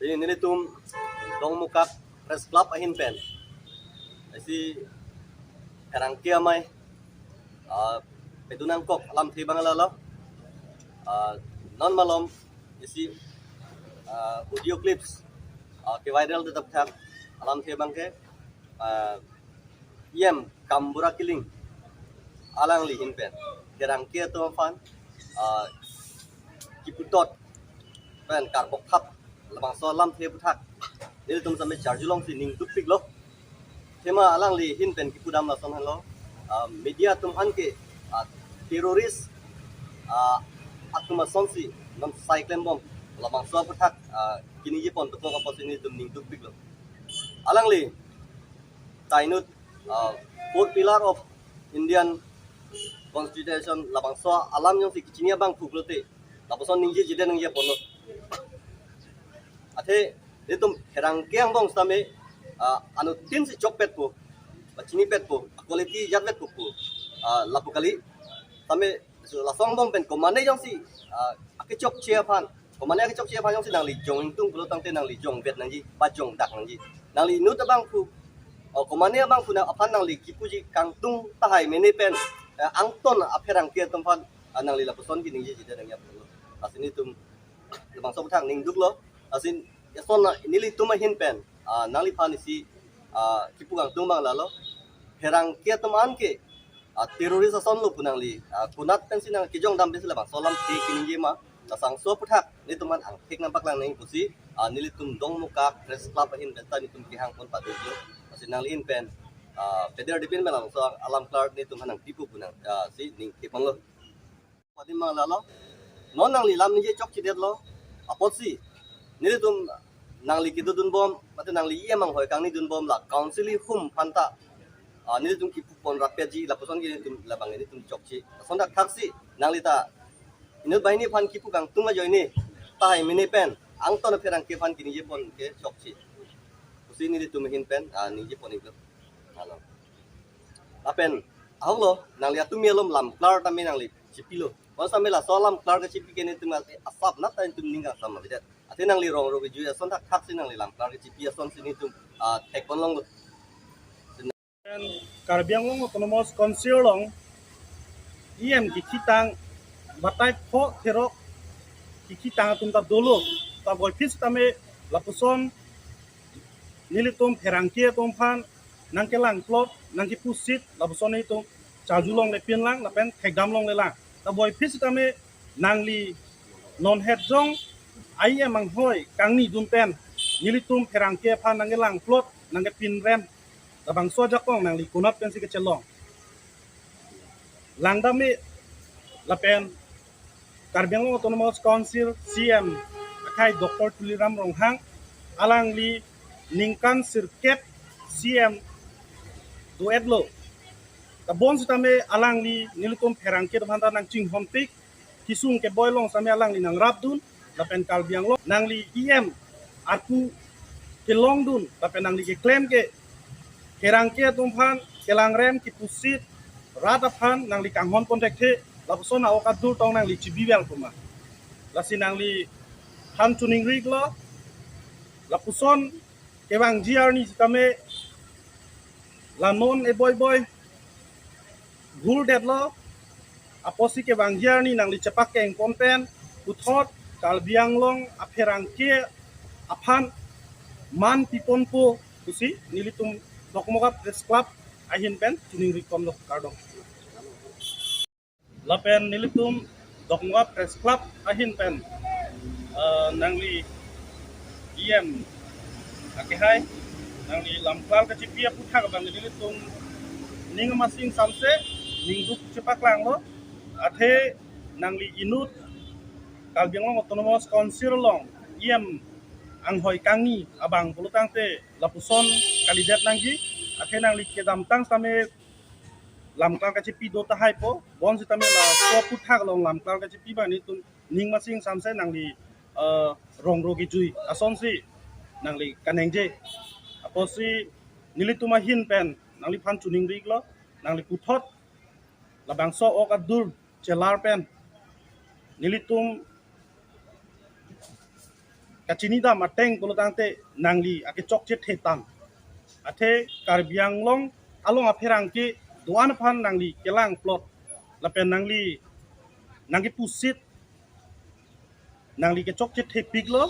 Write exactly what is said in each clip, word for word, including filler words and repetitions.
Pini nelitum Dongmukak Press Club ahin pen isi pherangke amei, ah, pedun nangkok alamthe abang lalo. Ah, non malom isi, ah, audio clips, ah, ke-viral det aphuthak alamthe abang ke, ah, E M Kambura Killing alangli ahin pen pherangke atum aphan, ah, kiputot pen karbok thap labangso alamthe aphuthak nelitum same charjulongsi ning dukpiklo. Athema alangli ahin pen kipudam lason henlo, ah, media atum aphan ke, ah, terrorist, ah, atum asonsi non sai klembom labangso aphuthak, ah, kiningje pon dokok apotsi nelitum ning dukpiklo. Alangli ta inut, ah, four pillar of Indian Constitution labangso alam jongsi kachini abang phuklote lapuson ningjejedet nangji ponlo. Athe nelitum pherangke angbong sitame, ah, anuttin si chokpetpo, ba chinipetpo, quality jatpetpo pu, ah, lapu kali. Sitame laso angbong pen komatne jongsi, ah, akechokche aphan, komatne akechokche aphan jongsi nangli jong ingtung pulo tangte nangli jongvet nangji, ba jongdak nangji. Nangli inut abangphu, o komatne abangphu na aphan nangli kipuji kangtung tahai mene pen, eh, angton apherangke atum aphan, ah, nangli lapuson kiningjejedet nangji ponlo. Lasi nelitum labangso aphuthak ning duklo. Lasi eson na nelitum ahin pen, ah, nangliphan isi, ah, kipu kangtung abang lalo. Pherangke atum an ke, ah, terrorist asonlo pu nangli, ah, konat pensi nang kejongdam pensi labangso alamthe kiningje ma. Labangso aphuthak nelitum an angthek nangpaklang nangji pusi, ah, nelitum Dongmukak Press Club ahin pen ta nelitum kehang pon paduklo. Lasi nangli ahin pen, ah, peder dipin pen labangso alam klar nelitum aphan nangpipo pu nang, ah, si ning keponlo. Padi mang lalo. Non nangli lam ningje chokchedetlo. Apotsi nelitum nangli kedodunbom, mate nangli E M anghoi kangni dunbom la council ahum aphanta, ah, nelitum kipupon rapetji lapuson ke nelitum labang nelitum chokche. Lason thakthaksi nangli ta inut banghini aphan kipu kangtung ajoine tahai mene pen angton apherangke aphan kiningje pon ke chokche pusi nelitum ahin pen, ah, ningje pon iklo. Halo. Lapen ahoklo, nangli atum alom lam klar tame nangli chipilo. Bonsitame laso alam klar kechipi ke nelitum asap nat ta nelitum ning kangsam avedet. Athe nangli rong ro kejui ason thakthaksi nangli lam klar kechipi asonsi nelitum, ah, thek pon longlo. Karbi Anglong Autonomous Council along E M kikitang batai pho therok kikitang atum ta dolo. Ta boiphit sitame lapuson nelitum pherangke atum aphan nangkelangplot, nangkepusit, lapuson nelitum charjulongle pinlang lapen thekdamlonglelang. Ta boiphit sitame nangli non het jong E M anghoi kangni dun pen nelitum pherangke aphan nangkelangplot, nangkepinrem, labangso ajakong nangli konat pensi kechelong. Langdam-e lapen Karbi Anglong Autonomous Council C E M akhai Doctor Tuliram Ronghang alangli ningkan sirkep C E M do-etlo. Ta bonsitame alangli nelitum pherangke atum aphanta nangchinghonpik, kesung keboi along sitame alangli nangrapdun, lapen Karbi Anglong nangli E M arpu kelongdun, lapen nangli keklem ke pherangke atum aphan kelangrem kepusit rat aphan nangli kanghon pon thekthe, lapuson a-ok adur tong nangli chibivel puma. Lasi nangliphan choningriklo, lapuson kevangji arni sitame la non eboiboi guldetlo, apotsi kevangji arni nangli chepakeng pon pen puthot Karbi Anglong apherangke aphan man piponpo pusi nelitum Dokmoka Press Club ahin pen chiningri ponlo, kardom. Lapen nelitum Dokmoka Press Club ahin pen, eh, nangli E M akehai, nangli lam klar kechipi aphuthak abang nelitum ning amasing samse ningduk chepaklanglo. Athe nangli inut Karbi Anglong Autonomous Council along E M anghoi kangni abang pulotangte lapuson kalidet nangji. Athe nangli kedamtang sitame lam klar kechipi do tahaipo, bonsitame laso aphuthak along lam klar kechipi abang nelitum ning amasing samse nangli, eh, rong ro kejui asonsi nangli kaningje. Apotsi nelitum ahin pen nangliphan choningriklo, nangli puthot labangso a-ok adur chelar pen nelitum kachinidam ateng pulotangte nangli akechokche thetan. Athe Karbi Anglong along apherangke do-an aphan nangli kelang plot. Lapen nangli nangkepusit nangli kechokche thepiklo.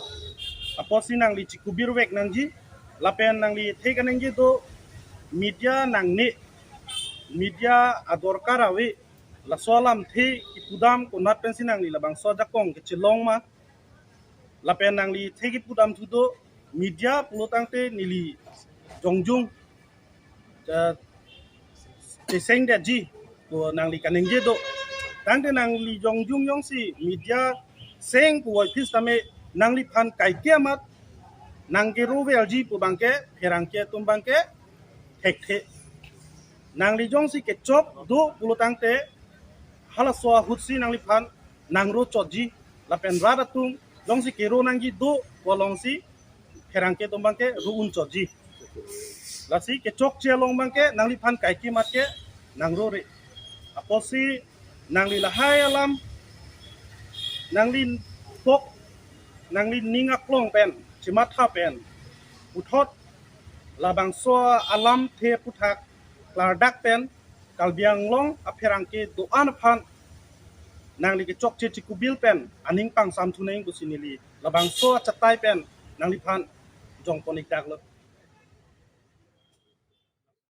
Apotsi nangli chikubirvek nangji. Lapen nangli the kaningje do media nangne, media adorkar ave. Laso alamthe kipudam konat pensi nangli labangso ajakong kechelong ma. Lapen nangli the kipudam thu do media pulotangte neli jongjung, eh, chesengdetji pu nangli kaningje do. Tangte nangli jongjung jongsi media seng pu voiphis tame nangliphan kaike amat nangkeroverji pu abangke pherangke atum abangke thekthe. Nangli jongsi kechok do pulotangte halaso ahutsi nangliphan nangro chotji. Lapen rat atum jongsi kero nangji do pu alongsi pherangke atum abangke ro-un chotji. Lasi kechokche along abangke nangliphan kaike amat ke nangrore. Apotsi nangli lahai alam nangli pok nangli ning aklong pen chimatha pen puthot labangso alamthe aphuthak klardak pen Karbi Anglong apherangke do-an aphan nangli kechokche chikubil pen aning pangsam thunang pusi neli labangso achatai pen nangliphan jongpon-ikdaklo.